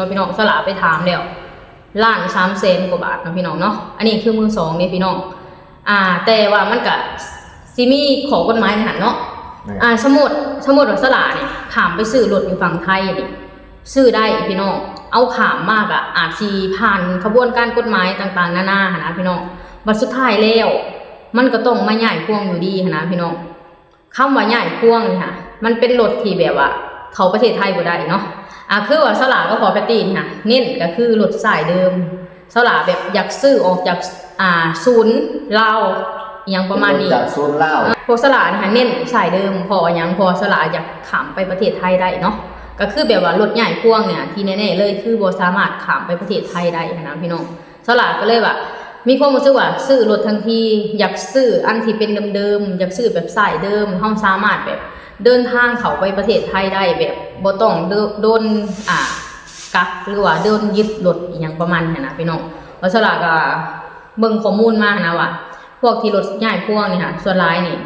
ນາະພີ່ນ້ອງ. ສະຫຼາໄປຖາມແລ້ວ ລ້ານສາມແສນກວ່າບາດເນາະພີ່ນ້ອງເນາະ. ອັນນີ້ຄືມືສອງເດ້ພີ່ນ້ອງ. ອ່າ ແຕ່ວ່າມັນກະຊິມີຂໍ້ກົດໝາຍໃນຫັ້ນເນາະ. ແມ່ນ ອ່າ ສົມມຸດ ສົມມຸດວ່າສະຫຼານີ້ຂ້າມໄປຊື້ລົດຢູ່ຝັ່ງໄທນີ້ ຊື້ໄດ້ພີ່ນ້ອງ, ເອົາຂ້າມມາກະອາດຊິຜ່ານຂະບວນການກົດໝາຍຕ່າງໆນານາຫັ້ນນະພີ່ນ້ອງ. ບັດສຸດທ້າຍແລ້ວ ມັນກໍຕ້ອງມາຍ້າຍພວງຢູ່ດີຫັ້ນນະພີ່ນ້ອງ. ຄຳວ່າຍ້າຍພວງນີ້ຫະ ມັນເປັນລົດທີ່ແບບວ່າເຂົ້າປະເທດໄທບໍ່ໄດ້ເນາະ. ອ່າ ຄືວ່າສະຫຼາກັບພໍ່ແພັດຕີ້ນີ້ຫະ ເນັ້ນກໍຄືລົດສາຍເດີມ. ສະຫຼາແບບຢາກຊື້ອອກຈາກ ອ່າ ສູນລາວ ອີ່ຫຍັງປະມານນີ້ ຈາກສູນລາວ. ພວກສະຫຼານີ້ຫະເນັ້ນສາຍເດີມ ເພາະວ່າຫຍັງ? ເພາະວ່າສະຫຼາຢາກຂ້າມໄປປະເທດໄທໄດ້ເນາະ. ກໍຄືແບບວ່າລົດຍ້າຍພວງນີ້ ທີ່ແນ່ໆເລີຍ ຄືບໍ່ສາມາດຂ້າມໄປປະເທດໄທໄດ້ຫັ້ນນະພີ່ນ້ອງ. ສະຫຼາກໍເລີຍວ່າ ມີຄວາມຮູ້ສຶກວ່າຊື້ລົດທັງທີ ຢາກຊື້ອັນທີ່ເປັນເດີມໆ ຢາກຊື້ແບບສາຍເດີມ ເຮົາສາມາດແບບເດີນທາງເຂົ້າໄປປະເທດໄທໄດ້ ແບບບໍ່ຕ້ອງໂດ- ໂດນ ອ່າ ກັກ ຫຼືວ່າໂດນຍຶດລົດອີ່ຫຍັງປະມານນີ້ຫັ້ນນະພີ່ນ້ອງ. ວ່າສະຫຼາກໍເບິ່ງຂໍ້ມູນມາຫັ້ນນະວ່າ ພວກທີ່ລົດຍ້າຍພວງນີ້ຫະ ສ່ວນຫຼາຍນີ້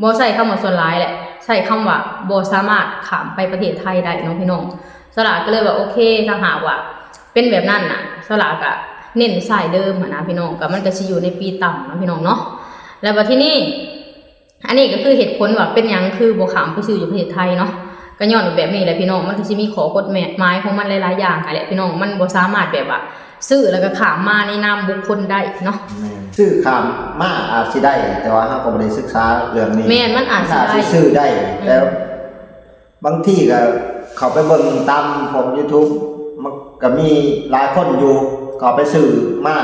ບໍ່ໃຊ້ຄຳວ່າສ່ວນຫຼາຍແຫຼະ ໃຊ້ຄຳວ່າບໍ່ສາມາດຂ້າມໄປປະເທດໄທໄດ້ເນາະພີ່ນ້ອງ. ສະຫຼາກໍເລີຍວ່າ ໂອເຄ ຖ້າຫາກວ່າເປັນແບບນັ້ນນະ ສະຫຼາກໍເນັ້ນສາຍເດີມຫັ້ນນະພີ່ນ້ອງ. ກໍມັນກໍຊິຢູ່ໃນປີຕ່ຳເນາະພີ່ນ້ອງເນາະ. ແລ້ວບັດທີນີ້ ອັນນີ້ກໍຄືເຫດຜົນວ່າເປັນຫຍັງຄືບໍ່ຂ້າມໄປຊື້ຢູ່ປະເທດໄທເນາະ. ກໍຍ້ອນແບບນີ້ແຫຼະພີ່ນ້ອງ ມັນກໍຊິມີຂໍ້ກົດໝາຍຂອງມັນຫຼາຍໆຢ່າງຫັ້ນແຫຼະພີ່ນ້ອງ. ມັນບໍ່ສາມາດແບບວ່າ ຊື້ແລ້ວກໍຂ້າມມາໃນນາມບຸກຄົນໄດ້ເນາະ. ແມ່ນ ຊື້ຂ້າມມາອາດຊິໄດ້ ແຕ່ວ່າເຮົາກໍບໍ່ໄດ້ສຶກສາເລື່ອງນີ້. ແມ່ນ ມັນອາດຊິໄດ້ ອາດຊິຊື້ໄດ້ ອືມ ແຕ່ບາງທີກໍເຂົ້າໄປເບິ່ງຕາມພວກ YouTube ມັນກໍມີຫຼາຍຄົນຢູ່ ເຂົາເອົາໄປຊື້ມາ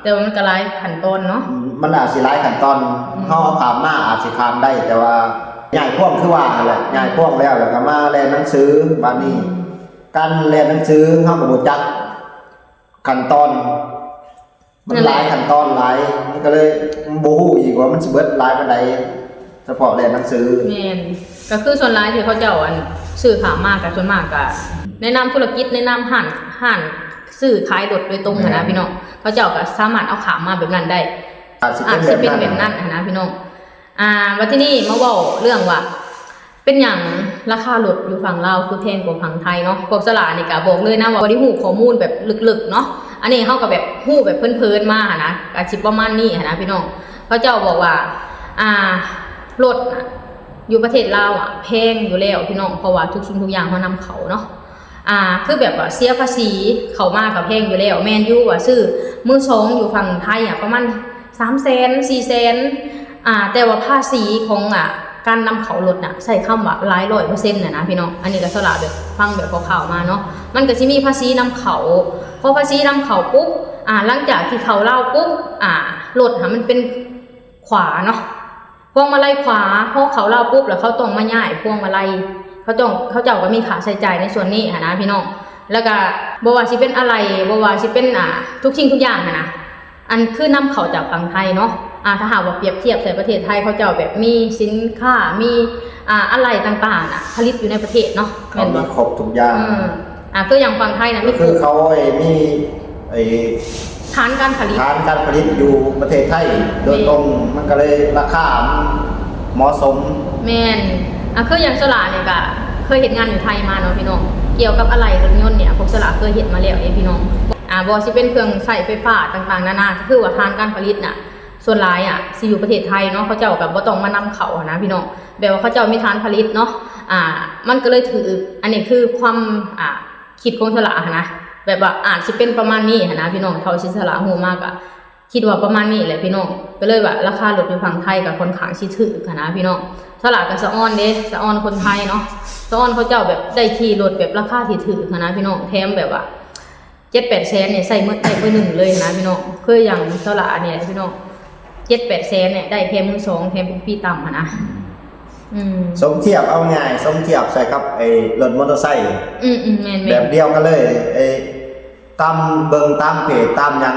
ແຕ່ວ່າມັນກໍຫຼາຍຂັ້ນຕອນເນາະ. ອືມ ມັນອາດຊິຫຼາຍຂັ້ນຕອນ. ອືມ ເຮົາເອົາຂ້າມມາອາດຊິຂ້າມໄດ້ ແຕ່ວ່າຍ້າຍພວງຄືວ່າຫັ້ນແຫຼະ ອືມ ຍ້າຍພວງແລ້ວ ແລ້ວກໍມາແລ່ນໜັງສື. ບາດນີ້ ອືມ ການແລ່ນໜັງສືເຮົາກໍບໍ່ຈັກ ຂັ້ນຕອນ ມັນ ນັ້ນແຫຼະ ຫຼາຍຂັ້ນຕອນຫຼາຍ ມັນກໍເລີຍບໍ່ຮູ້ອີກວ່າມັນຊິເບິດຫຼາຍປານໃດ. ສະເພາະແລ່ນໜັງສື. ແມ່ນ ກໍຄືສ່ວນຫຼາຍທີ່ເຂົາເຈົ້າ ອັນ ຊື້ຂ້າມມາ ກໍສ່ວນມາກກໍໃນນາມທຸລະກິດ ໃນນາມຮ້ານ ຮ້ານຊື້ຂາຍລົດໂດຍຕົງຫັ້ນນະ ແມ່ນ ພີ່ນ້ອງ ເຂົາເຈົ້າກໍສາມາດເອົາຂ້າມມາແບບນັ້ນໄດ້ ອາດຊິເປັນ ອາດຊິເປັນແບບນັ້ນ ແບບນັ້ນຫັ້ນນະ ພີ່ນ້ອງ. ອ່າ ບັດທີນີ້ມາເວົ້າເລື່ອງວ່າ ເປັນຫຍັງລາຄາລົດຢູ່ຝັ່ງລາວຄືແພງກວ່າຝັ່ງໄທເນາະ? ພວກສະຫຼານີ້ກະບອກເລີຍນະວ່າບໍ່ໄດ້ຮູ້ຂໍ້ມູນແບບເລິກໆເນາະ, ອັນນີ້ເຮົາກະແບບຮູ້ແບບເພີນໆມາຫັ້ນນະ, ກະຊິປະມານນີ້ຫັ້ນນະພີ່ນ້ອງ. ເຂົາເຈົ້າບອກວ່າ ອ່າ ລົດນະຢູ່ປະເທດລາວອະແພງຢູ່ແລ້ວພີ່ນ້ອງ, ເພາະວ່າທຸກສິ່ງທຸກຢ່າງເຮົານຳເຂົ້າເນາະ. ອ່າ ຄືແບບວ່າເສຍພາສີເຂົ້າມາກໍແພງຢູ່ແລ້ວ. ແມ່ນຢູ່ວ່າຊື້ມືສອງຢູ່ຝັ່ງໄທອະປະມານສາມແສນ ສີ່ແສນ ອ່າ ແຕ່ວ່າພາສີຂອງ ອ່າ ການນຳເຂົ້າລົດນະ ໃຊ້ຄຳວ່າຫຼາຍຮ້ອຍເປີເຊັນນະນະພີ່ນ້ອງ. ອັນນີ້ກໍສະຫຼາແບບຟັງແບບຄ່າວໆມາເນາະ, ມັນກໍຊິມີພາສີນຳເຂົ້າ. ພໍພາສີນຳເຂົ້າປຸບ ອ່າ ຫຼັງຈາກທີ່ເຂົ້າລາວປຸບ ອ່າ ລົດຫັ້ນມັນເປັນຂວາເນາະ. ພວງມາໄລຂວາ ພໍເຂົ້າລາວປຸບ ແລ້ວເຂົາຕ້ອງມາຍ້າຍພວງມາໄລ, ເຂົາຕ້ອງ ເຂົາເຈົ້າກໍມີຄ່າໃຊ້ຈ່າຍໃນສ່ວນນີ້ຫັ້ນນະພີ່ນ້ອງ. ແລ້ວກໍບໍ່ວ່າຊິເປັນອາໄຫຼ່ ບໍ່ວ່າຊິເປັນ ອ່າ ທຸກສິ່ງທຸກຢ່າງຫັ້ນນະ, ອັນຄືນຳເຂົ້າຈາກຝັ່ງໄທເນາະ. ອ່າ ຖ້າຫາກວ່າປຽບທຽບໃສ່ປະເທດໄທ ເຂົາເຈົ້າແບບມີສິນຄ້າ ມີ ອ່າ ອາໄຫຼ່ຕ່າງໆນະ ຜະລິດຢູ່ໃນປະເທດເນາະ, ເຂົາມີຄົບທຸກຢ່າງ. ອືມ ອ່າ ຄືຢ່າງຝັ່ງໄທນະ ກໍຄືເຂົາ ເອີ ມີ ເອີ ຖານການຜະລິດ ຖານການຜະລິດຢູ່ປະເທດໄທໂດຍ ແມ່ນ ຕົງ, ມັນກໍເລີຍລາຄາມັນເໝາະສົມ. ແມ່ນ ອ່າ ຄືຢ່າງສະຫຼານີ້ກະເຄີຍເຮັດງານຢູ່ໄທມາເນາະພີ່ນ້ອງ, ກ່ຽວກັບອາໄຫຼ່ລົດຍົນນີ້ ພວກສະຫຼາເຄີຍເຮັດມາແລ້ວເດ້ພີ່ນ້ອງ. ອ່າ ບໍ່ວ່າຊິເປັນເຄື່ອງໃຊ້ໄຟຟ້າຕ່າງໆນານາ, ກໍຄືວ່າຖານການຜະລິດນະ ສ່ວນຫຼາຍອະຊິຢູ່ປະເທດໄທເນາະ, ເຂົາເຈົ້າກໍບໍ່ຕ້ອງມານຳເຂົ້າຫັ້ນນະພີ່ນ້ອງ, ແບບວ່າເຂົາເຈົ້າມີຖານຜະລິດເນາະ. ອ່າ ມັນກໍເລີຍຖືກ ອັນນີ້ຄືຄວາມ ອ່າ ຄິດຂອງສະຫຼາຫັ້ນນະ, ແບບວ່າອາດຊິເປັນປະມານນີ້ຫັ້ນນະພີ່ນ້ອງ. ເທົ່າທີ່ສະຫຼາຮູ້ມາກະຄິດວ່າປະມານນີ້ແຫຼະພີ່ນ້ອງ, ກໍເລີຍວ່າລາຄາລົດຢູ່ຝັ່ງໄທກໍຄ່ອນຂ້າງຊິຖືກຫັ້ນນະພີ່ນ້ອງ. ສະຫຼາກໍສະອອນເດ້ ສະອອນຄົນໄທເນາະ, ສະອອນເຂົາເຈົ້າແບບໄດ້ຂີ່ລົດແບບລາຄາທີ່ຖືກຫັ້ນນະພີ່ນ້ອງ, ແຖມແບບວ່າເຈັດແປດແສນນີ້ໃຊ້ໝົດ ໄດ້ມື້ໜຶ່ງເລີຍຫັ້ນນະພີ່ນ້ອງ. ຄືຢ່າງສະຫຼານີ້ແຫຼະພີ່ນ້ອງ, ເຈັດແປດແສນນີ້ໄດ້ແຄ່ມືສອງ ແຖມເປັນປີ້ຕ່ຳຫັ້ນນະ. ອືມ ສົມທຽບ ເອົາງ່າຍ ສົມທຽບໃສ່ກັບໄອ້ລົດມໍເຕີໄຊ. ອືມໆ ແມ່ນໆ ແບບດຽວກັນເລີຍ. ໄອ້ຕາມເບິ່ງຕາມເພຈຕາມຫຍັງ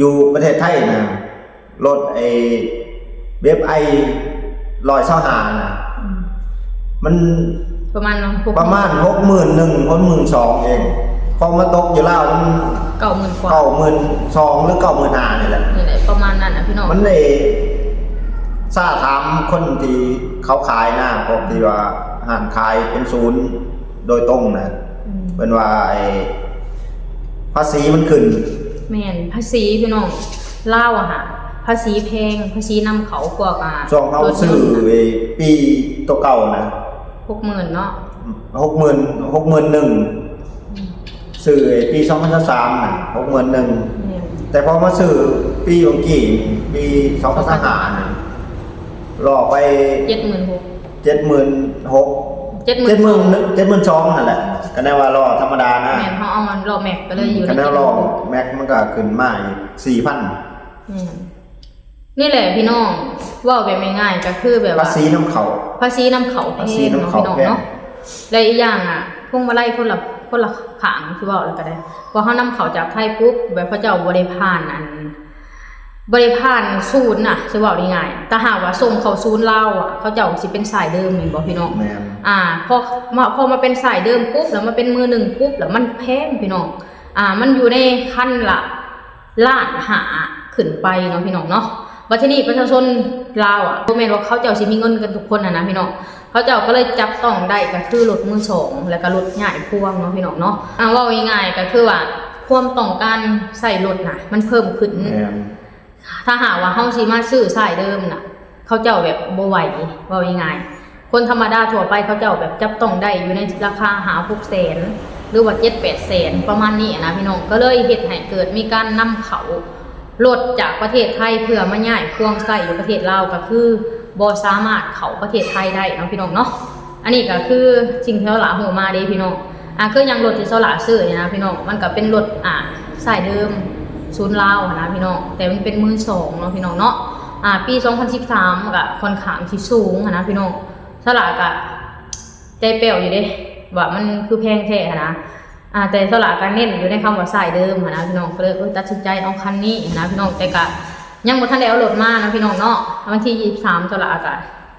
ຢູ່ປະເທດໄທນະ, ລົດໄອ້ເວັບໄອຮ້ອຍຊາວຫ້ານະ ອືມ ມັນປະມານ ປະມານຫົກໝື່ນໜຶ່ງ ຫົກໝື່ນສອງເອງ, ພໍມາຕົກຢູ່ລາວມັນເກົ້າໝື່ນກວ່າ ເກົ້າໝື່ນສອງຫຼືເກົ້າໝື່ນຫ້ານີ້ແຫຼະ ນີ້ແຫຼະ ປະມານນັ້ນນະພີ່ນ້ອງ. ມັນໄດ້ຊາຖາມຄົນທີ່ເຂົາຂາຍນະ, ພວກທີ່ວ່າຮ້ານຂາຍເປັນສູນໂດຍຕົງນະ ອືມ ເພິ່ນວ່າໄອ້ພາສີມັນຂຶ້ນ. ແມ່ນ ພາສີພີ່ນ້ອງ ລາວອະຫະ ພາສີແພງ ພາສີນຳເຂົ້າພວກ ອ່າ ຊ່ວງເຮົາຊື້ ໄອ້ປີໂຕເກົ່ານະ ຫົກໝື່ນເນາະ ຫົກໝື່ນ ຫົກໝື່ນໜຶ່ງ ອືມ ຊື້ໄອ້ປີສອງພັນຊາວສາມນະ ຫົກໝື່ນໜຶ່ງ ແມ່ນ ແຕ່ພໍມາຊື້ປີຫວ່າງກີ້ ປີສອງພັນຊາວຫ້ານີ້ ລໍໄປເຈັດໝື່ນຫົກ ເຈັດໝື່ນຫົກ ເຈັດໝື່ນ ເຈັດໝື່ນ ເຈັດໝື່ນສອງຫັ້ນແຫຼະ ກະແນວວ່າລໍ້ທຳມະດານະ. ແມ່ນ ເຮົາເອົາລໍ້ແມັກກໍເລີຍຢູ່ ກະແນວລໍ້ແມັກມັນກະຂຶ້ນມາອີກສີ່ພັນ. ແມ່ນ ນີ້ແຫຼະພີ່ນ້ອງ ເວົ້າແບບງ່າຍໆ ກໍຄືແບບວ່າພາສີນຳເຂົ້າ ພາສີນຳເຂົ້າແພງເນາະ ພີ່ນ້ອງເນາະ. ແລະອີກຢ່າງອະ ພວງມາໄລຄົນລະ ຄົນລະຂ້າງ ຊິເວົ້າແລ້ວກໍໄດ້ ເພາະເຮົານຳເຂົ້າຈາກໄທປຸບ ແບບເຂົາເຈົ້າບໍ່ໄດ້ຜ່ານ ອັນ ບໍ່ໄດ້ຜ່ານສູນນະ ຊິເວົ້າງ່າຍໆ ຖ້າຫາກວ່າສົ່ງເຂົ້າສູນລາວອະ ເຂົາເຈົ້າຊິເປັນສາຍເດີມແມ່ນບໍ່ພີ່ນ້ອງ? ແມ່ນ ອ່າ ພໍມາ ພໍມາເປັນສາຍເດີມປຸບ ແລ້ວມາເປັນມືໜຶ່ງປຸບ ແລ້ວມັນແພງພີ່ນ້ອງ ອ່າ ມັນຢູ່ໃນຄັນລະລ້ານຫ້າຂຶ້ນໄປເນາະພີ່ນ້ອງເນາະ. ບັດທີນີ້ປະຊາຊົນລາວອະ ບໍ່ແມ່ນວ່າເຂົາເຈົ້າຊິມີເງິນກັນທຸກຄົນຫັ້ນນະພີ່ນ້ອງ ເຂົາເຈົ້າກໍເລີຍຈັບຕ້ອງໄດ້ ກໍຄືລົດມືສອງ ແລ້ວກໍລົດຍ້າຍພວງເນາະພີ່ນ້ອງເນາະ. ອ່າ ເວົ້າງ່າຍໆ ກໍຄືວ່າຄວາມຕ້ອງການໃຊ້ລົດນະ ມັນເພີ່ມຂຶ້ນ ແມ່ນ ຖ້າຫາກວ່າເຮົາຊິມາຊື້ສາຍເດີມນະ ເຂົາເຈົ້າແບບບໍ່ໄຫວ ເວົ້າງ່າຍໆ ຄົນທຳມະດາທົ່ວໄປເຂົາເຈົ້າແບບຈັບຕ້ອງໄດ້ຢູ່ໃນລາຄາຫ້າຫົກແສນ ຫຼືວ່າເຈັດແປດແສນ ປະມານນີ້ນະພີ່ນ້ອງ ກໍເລີຍເຮັດໃຫ້ເກີດມີການນຳເຂົ້າລົດຈາກປະເທດໄທ ເພື່ອມາຍ້າຍພວງໃຊ້ຢູ່ປະເທດລາວ ກໍຄືບໍ່ສາມາດເຂົ້າປະເທດໄທໄດ້ເນາະພີ່ນ້ອງເນາະ. ອັນນີ້ກໍຄືສິ່ງທີ່ເຮົາຫຼາຮູ້ມາເດ້ພີ່ນ້ອງ. ອ່າ ຄືຢ່າງລົດທີ່ເຮົາຫຼາຊື້ນີ້ນະພີ່ນ້ອງ ມັນກໍເປັນລົດ ອ່າ ສາຍເດີມສູນລາວຫັ້ນນະພີ່ນ້ອງ ແຕ່ມັນເປັນມືສອງເນາະພີ່ນ້ອງເນາະ. ອ່າ ປີສອງພັນສິບສາມ ມັນກໍຄ່ອນຂ້າງຊິສູງຫັ້ນນະພີ່ນ້ອງ ສະຫຼາກະໃຈແປ້ວຢູ່ເດ້ ວ່າມັນຄືແພງແທ້ຫັ້ນນະ. ອ່າ ແຕ່ສະຫຼາກະເນັ້ນຢູ່ໃນຄຳວ່າສາຍເດີມຫັ້ນນະພີ່ນ້ອງ ກໍເລີຍ ເອີ ຕັດສິນໃຈເອົາຄັນນີ້ຫັ້ນນະພີ່ນ້ອງ. ແຕ່ກະຍັງບໍ່ທັນໄດ້ເອົາລົດມາເນາະພີ່ນ້ອງເນາະ. ວັນທີຊາວສາມ ສະຫຼາກະ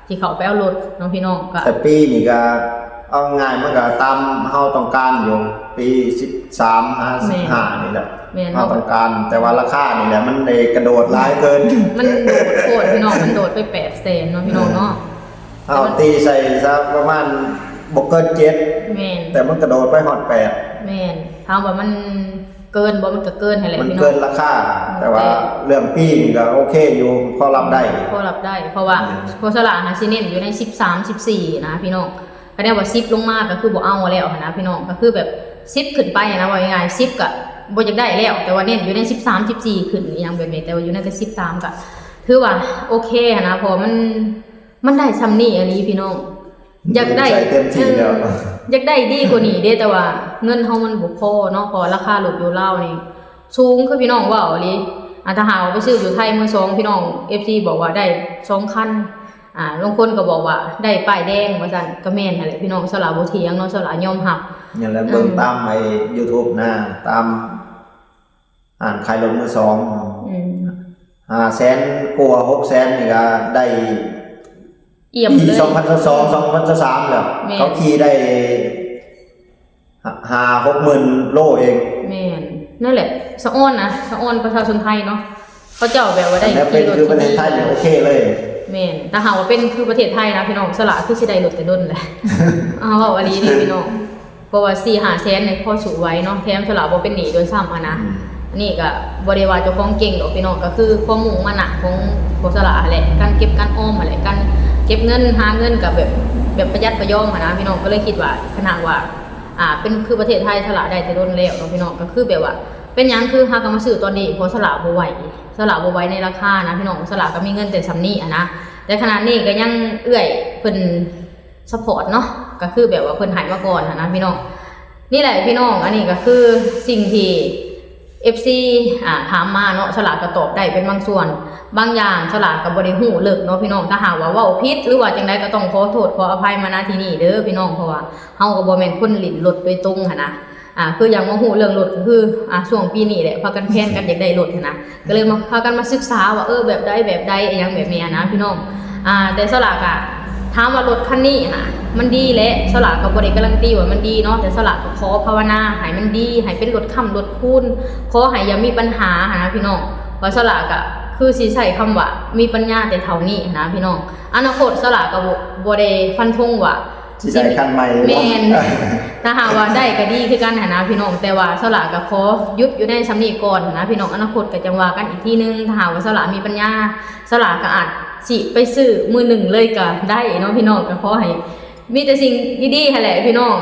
ທີ່ເຂົາໄປເອົາລົດເນາະພີ່ນ້ອງ. ກໍ ແຕ່ປີນີ້ກໍເອົາງ່າຍ ມັນກໍຕາມເຮົາຕ້ອງການຢູ່ ປີສິບສາມຫາ ແມ່ນ ສິບຫ້ານີ້ແຫຼະ ແມ່ນ ເຮົາຕ້ອງການ ແຕ່ວ່າລາຄານີ້ແຫຼະ ມັນໄດ້ກະໂດດຫຼາຍເກີນ ມັນໂດດໂພດພີ່ນ້ອງ ມັນໂດດໄປແປດແສນເນາະພີ່ນ້ອງເນາະ ເຮົາຕີໃສ່ຊະປະມານບໍ່ເກີນເຈັດ ແມ່ນ ແຕ່ມັນກະໂດດໄປຮອດແປດ ແມ່ນ ຖາມວ່າມັນເກີນບໍ່? ມັນກໍເກີນຫັ້ນແຫຼະ ມັນເກີນລາຄາ ແຕ່ວ່າເລື່ອງປີນີ້ກໍໂອເຄຢູ່ ພໍຮັບໄດ້ ພໍຮັບໄດ້ ເພາະວ່າ ແມ່ນ ເພາະສະຫຼາຫາຊິເນັ້ນຢູ່ໃນສິບສາມ ສິບສີ່ນະພີ່ນ້ອງ. ຄັນແນວວ່າສິບລົງມາກໍຄືບໍ່ເອົາແລ້ວຫັ້ນນະພີ່ນ້ອງ ກໍຄືແບບສິບຂຶ້ນໄປຫັ້ນນະ ເວົ້າງ່າຍໆ ສິບກໍບໍ່ຢາກໄດ້ແລ້ວ ແຕ່ວ່າເນັ້ນຢູ່ໃນສິບສາມ ສິບສີ່ຂຶ້ນອີ່ຫຍັງແບບນີ້ ແຕ່ວ່າຢູ່ໃນແຕ່ສິບສາມກໍຖືວ່າໂອເຄຫັ້ນນະ ເພາະວ່າມັນ ມັນໄດ້ຊ່ຳນີ້ອີ່ຫຼີພີ່ນ້ອງ ຢາກໄດ້ ໃຊ້ເຕັມທີ່ແລ້ວ ເອີ ຢາກໄດ້ດີກວ່ານີ້ເດ້ ແຕ່ວ່າເງິນເຮົາມັນບໍ່ພໍເນາະ ເພາະວ່າລາຄາລົດຢູ່ລາວນີ້ສູງ ຄືພີ່ນ້ອງເວົ້າອີ່ຫຼີ. ອາ ຖ້າຫາກວ່າໄປຊື້ຢູ່ໄທມືສອງ ພີ່ນ້ອງ ເອັຟຊີ ບອກວ່າໄດ້ສອງຄັນ ອາ ລາງຄົນກໍບອກວ່າໄດ້ປ້າຍແດງວ່າຊັ້ນ ກໍແມ່ນຫັ້ນແຫຼະພີ່ນ້ອງ ສະຫຼາບໍ່ຖຽງເນາະ ສະຫຼາຍອມຮັບ. ນັ້ນແຫຼະ ເບິ່ງ ອືມ ຕາມໄອ້ YouTube ນະ ຕາມຮ້ານຂາຍລົດມືສອງ ອືມ ຫ້າແສນກວ່າ ຫົກແສນນີ້ກໍໄດ້ ອ່ຽມເລີຍ ສອງພັນຊາວສອງ ສອງພັນຊາວສາມແລ້ວ ແມ່ນ ເຂົາຂີ່ໄດ້ ຫ້າຫົກໝື່ນໂລເອງ. ແມ່ນ ນັ້ນແຫຼະ ສະອອນນະ ສະອອນປະຊາຊົນໄທເນາະ ເຂົາເຈົ້າແບບວ່າໄດ້ ແລ້ວເປັນຄືປະເທດໄທນີ້ໂອເຄເລີຍ. ແມ່ນ ຖ້າຫາກວ່າເປັນຄືປະເທດໄທນະພີ່ນ້ອງ ສະຫຼາຄືຊິໄດ້ລົດແຕ່ດົນແຫຼະ ເອົາ ເວົ້າອີ່ຫຼີນີ້ພີ່ນ້ອງ ເພາະວ່າສີ່ຫ້າແສນນີ້ພໍສູ້ໄຫວເນາະ ແຖມສະຫຼາບໍ່ເປັນໜີ້ດ້ວຍຊ້ຳຫັ້ນນະ. ອືມ ອັນນີ້ກໍບໍ່ໄດ້ວ່າເຈົ້າຂອງເກັ່ງດອກພີ່ນ້ອງ ກໍຄືຄວາມມຸ່ງມານະຂອງພວກສະຫຼາຫັ້ນແຫຼະ ການເກັບການອອມຫັ້ນແຫຼະ ການເກັບເງິນຫາເງິນກໍແບບ ແບບປະຢັດປະຢອມຫັ້ນນະພີ່ນ້ອງ. ກໍເລີຍຄິດວ່າ ຄັນຫາກວ່າ ອາ ເປັນຄືປະເທດໄທ ສະຫຼາໄດ້ແຕ່ດົນແລ້ວເນາະພີ່ນ້ອງ ກໍຄືແບບວ່າ ເປັນຫຍັງຄືຫາກໍມາຊື້ຕອນນີ້ ເພາະສະຫຼາບໍ່ໄຫວ ສະຫຼາບໍ່ໄຫວໃນລາຄານະພີ່ນ້ອງ ສະຫຼາກໍມີເງິນແຕ່ຊ່ຳນີ້ຫັ້ນນະ. ແຕ່ຂະໜາດນີ້ກໍຍັງເອື້ອຍເພິ່ນ support ເນາະ ກໍຄືແບບວ່າເພິ່ນໃຫ້ມາກ່ອນຫັ້ນນະພີ່ນ້ອງ. ນີ້ແຫຼະພີ່ນ້ອງ ອັນນີ້ກໍຄືສິ່ງທີ່ ເອັຟຊີ ອາ ຖາມມາເນາະ ສະຫຼາກໍຕອບໄດ້ເປັນບາງສ່ວນ ບາງຢ່າງສະຫຼາກໍບໍ່ໄດ້ຮູ້ເລິກເນາະພີ່ນ້ອງ. ຖ້າຫາກວ່າເວົ້າຜິດ ຫຼືວ່າຈັ່ງໃດກໍຕ້ອງຂໍໂທດຂໍອະໄພມານະທີ່ນີ້ເດີພີ່ນ້ອງ ເພາະວ່າເຮົາກໍບໍ່ແມ່ນຄົນຫຼິ້ນລົດໂດຍຕົງຫັ້ນນະ. ອາ ຄືຢາກມາຮູ້ເລື່ອງລົດ ກໍຄື ອາ ຊ່ວງປີນີ້ແຫຼະ ພາກັນແພນກັນຢາກໄດ້ລົດຫັ້ນນະ ກໍເລີຍມາ ພາກັນມາສຶກສາວ່າ ເອີ ແບບໃດແບບໃດ ອີ່ຫຍັງແບບນີ້ຫັ້ນນະພີ່ນ້ອງ. ອາ ແຕ່ສະຫຼາກະ ຖາມວ່າລົດຄັນນີ້ຫັ້ນນະ ມັນດີແຫຼະ ສະຫຼາກໍບໍ່ໄດ້ກາລັນຕີວ່າມັນດີເນາະ ແຕ່ສະຫຼາກໍຂໍພາວະນາໃຫ້ມັນດີ ໃຫ້ເປັນລົດຄ້ຳລົດຄູນ ຂໍໃຫ້ຢ່າມີບັນຫາຫັ້ນນະພີ່ນ້ອງ. ວ່າສະຫຼາກະຄືຊິໃຊ້ຄຳວ່າມີປັນຍາແຕ່ເທົ່ານີ້ຫັ້ນນະພີ່ນ້ອງ. ອະນາຄົດສະຫຼາກໍບໍ່ ບໍ່ໄດ້ຟັນທົງວ່າ ຊິໄດ້ຄັນໃໝ່ບໍ່? ແມ່ນ ຖ້າຫາກວ່າໄດ້ກໍດີຄືກັນຫັ້ນນະພີ່ນ້ອງ ແຕ່ວ່າສະຫຼາກໍຂໍຢຸດຢູ່ໃນຊ່ຳນີ້ກ່ອນຫັ້ນນະພີ່ນ້ອງ. ອະນາຄົດກໍຈັ່ງວ່າກັນອີກທີໜຶ່ງ ຖ້າຫາກວ່າສະຫຼາມີປັນຍາ ສະຫຼາກໍອາດຊິໄປຊື້ມືໜຶ່ງເລີຍກໍໄດ້ເນາະພີ່ນ້ອງ. ກໍຂໍໃຫ້ມີແຕ່ສິ່ງດີໆຫັ້ນແຫຼະພີ່ນ້ອງ.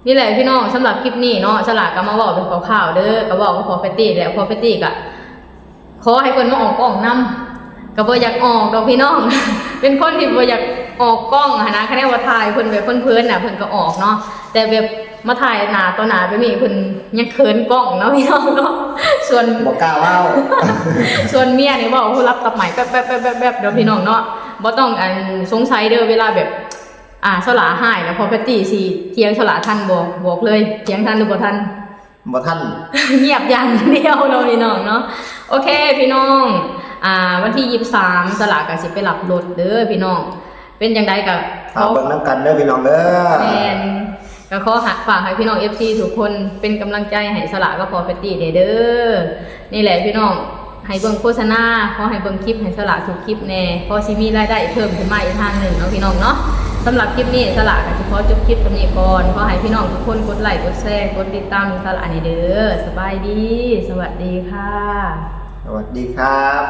ນີ້ແຫຼະພີ່ນ້ອງ ສຳລັບຄລິບນີ້ເນາະ ສະຫຼາກໍມາເວົ້າເປັນຄ່າວໆເດີ ກໍເວົ້າກັບພໍ່ແພັດຕີ້ແຫຼະ ພໍ່ແພັດຕີ້ກໍ ຂໍໃຫ້ເພິ່ນມາອອກກ້ອງນຳ ກໍບໍ່ຢາກອອກດອກພີ່ນ້ອງ ເປັນຄົນທີ່ບໍ່ຢາກອອກກ້ອງຫັ້ນນະ. ຄັນແນວວ່າຖ່າຍເພິ່ນແບບເພີນໆນະ ເພິ່ນກໍອອກເນາະ ແຕ່ແບບມາຖ່າຍໜ້າຕໍ່ໜ້າແບບນີ້ ເພິ່ນຍັງເຂີນກ້ອງເນາະພີ່ນ້ອງເນາະ. ສ່ວນ ບໍ່ກ້າເວົ້າ ສ່ວນເມຍນີ້ເວົ້າຫູຫຼັບຕັບໃໝ່ແປັບໆໆໆເດີພີ່ນ້ອງເນາະ. ບໍ່ຕ້ອງອັນ ສົງໄສເດີ ເວລາແບບ ອາ ສະຫຼາຮ້າຍແລ້ວ ພໍ່ແພັດຕີ້ຊິຖຽງສະຫຼາທັນບໍ່? ບອກເລີຍ ຖຽງທັນຫຼືບໍ່ທັນ? ບໍ່ທັນ ງຽບຢ່າງດຽວເນາະພີ່ນ້ອງເນາະ. ໂອເຄພີ່ນ້ອງ ອາ ວັນທີຊາວສາມ ສະຫຼາກໍຊິໄປຮັບລົດເດີພີ່ນ້ອງ. ເປັນຈັ່ງໃດກໍ ຖ້າເບິ່ງນຳກັນເດີພີ່ນ້ອງເດີ. ແມ່ນ ກໍຂໍຝາກໃຫ້ພີ່ນ້ອງ ເອັຟຊີ ທຸກຄົນເປັນກຳລັງໃຈໃຫ້ສະຫຼາກັບພໍ່ແພັດຕີ້ແດ່ເດີ. ນີ້ແຫຼະພີ່ນ້ອງ ໃຫ້ເບິ່ງໂຄສະນາ ຂໍໃຫ້ເບິ່ງຄລິບໃຫ້ສະຫຼາທຸກຄລິບແດ່ ພໍຊິມີລາຍໄດ້ເພີ່ມຂຶ້ນມາອີກທາງໜຶ່ງເນາະພີ່ນ້ອງເນາະ. ສຳລັບຄລິບນີ້ສະຫຼາກໍຊິຂໍຈົບຄລິບສ່ຳນີ້ກ່ອນ. ຂໍໃຫ້ພີ່ນ້ອງທຸກຄົນກົດໄລ ກົດແຊ ກົດຕິດຕາມສະຫຼາແດ່ເດີ. ສະບາຍດີ ສະຫວັດດີຄ່ະ. ສະຫວັດດີຄັບ.